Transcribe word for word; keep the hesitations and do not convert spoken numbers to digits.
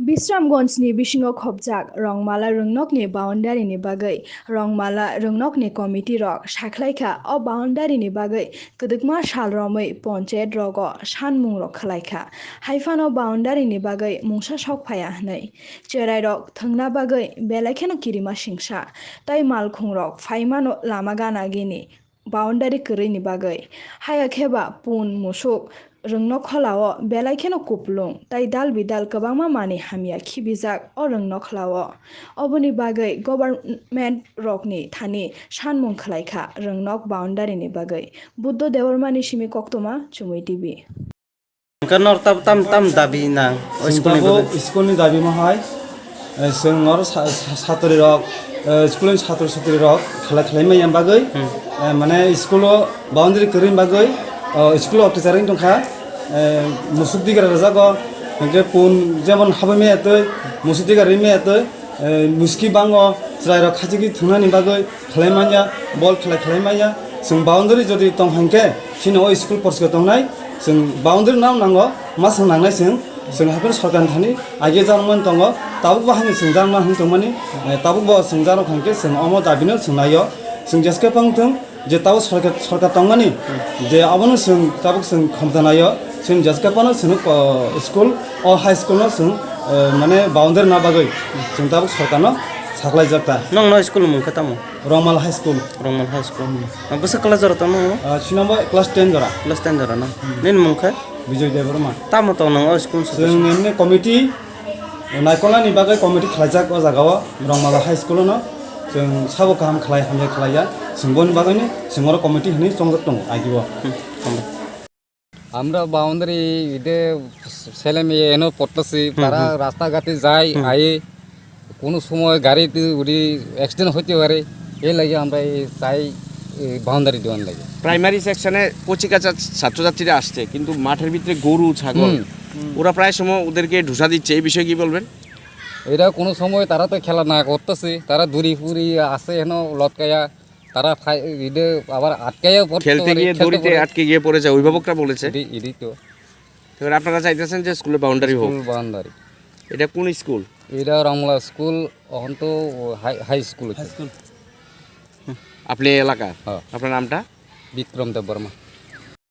Bisramganjni bisingo khopjak Rongmala rwngnokni boundary ni bagwi Rongmala rwngnokni committee rok sakhlai kha. O boundary ni bagwi kwdwkma sal romwi ponchayat rogo sanmung rok khlai kha. Hai phano boundary ni bagwi mungsa sok phaiya hwnwi cherai rok thwngna bagwi belai kheno kirima singsa tei malkhung rok phaimano lama gana gini boundary kwrwini bagwi. Haya khe ba pun musuk rwngnok kholao belai kheno kupulung tei dal bidal kwbangma manwi hamya khibijak o rwngnok kholao. Oboni bagwi government rokni thani sanmung khlai kha rwngnok boundary ni bagwi. Buddho Debbarmani simi koktwma Chumui T V. Hwnkhe nor tam, tam, tam dabi nang o Chwng school ni tabuk bagwi? School ni dabi ma hai, eh, chwng oro sa-, sa-, satri rok, eh, school ni satri satri rok khlai khlai maya bagwi, Hmm. eh, mane school o boundary kwrwi bagwi, oh, school o teacher wng tongkha, eh, musuk digra rwjago, hwnkhe pun jemon habwi maya twi, musuk digra rwi maya twi, eh, muski bango chwrai rok khachigwi thwngnani bagwi khlai manya, bol khlai khlai manya. Chwng boundary jodi tong hwnkhe, chini o school porske tongnai, chwng boundary nang nango, ma chwng nangnai chwng, chwng hapheno sorkar ni thani age janmani tongo, tabuk bo haino chwng janma hwn tongmani, eh, tabuk bo chwng janok hwnkhe chwng omo dabi no chwng naio, chwng jeske pang thwng, je tabuk sorkar, sorkar tongmani, je abono chwng tabuk chwng khomta naio, chwng jeske pano chwng, oh, school, o high school no chwng, eh, mane boundary na bagwi chwng tabuk sorkar no saklai jak ta. Nong no school mung khe tamo? Rongmal High School. Rongmal High School. Hmm. Ah, bwswk class jora tamo? Ah, sino bo class ten jora. Class ten jora no? Hmm. Nini mung khe? Bijoy Debbarma. Tamo tong nang o school? Chwng sotwi emni committee, naikolnani bagwi committee khlaijak o jaga o, Rongmal High School no. Chwng sabo kaham khlai, hamya khlaiya. Chwng boni bagwino chwng oro committee hwnwi chongjak tongo, agi o. Hmm. Hambai. আমরা বাউন্ডারি ইদে ছেলে মেয়ে এনো পড়তেছি, হুম, তারা হুম। রাস্তাঘাটে যায়, হুম। আয়ে কোনো সময় গাড়িতে উঠি অ্যাক্সিডেন্ট হইতে পারে, এই লাগে আমরা এই চাই, এই বাউন্ডারি দেওয়ার লাগে। প্রাইমারি সেকশনে কচিকাঁচা ছাত্রছাত্রীরা আসছে, কিন্তু মাঠের ভিতরে গরু, ছাগল, হুম। ওরা প্রায় সময় ওদেরকে ঢুসা দিচ্ছে, এই বিষয়ে কি বলবেন? এরা কোনো সময় তারা তো খেলা না করতেছে, তারা দড়ি ফুড়ি আছে এনো লটকাইয়া, তারা ফাই-, ইদে আবার আটকাইয়াও পড়তে খেলতে পারে, গিয়ে খেলতে দড়িতে পারে। আটকে গিয়ে পড়ে যায়, অভিভাবকরা বলেছে। এটাই, এটাই তো। এবার আপনারা চাইতেছেন যে স্কুলের বাউন্ডারি হোক? School boundary. এটা কোন স্কুল? এটা রমলা স্কুল, এখন তো হাই, হাই স্কুল হচ্ছে। High school. আপনি এই এলাকার? হ্যাঁ। আপনার নামটা? বিক্রম দেববর্মা।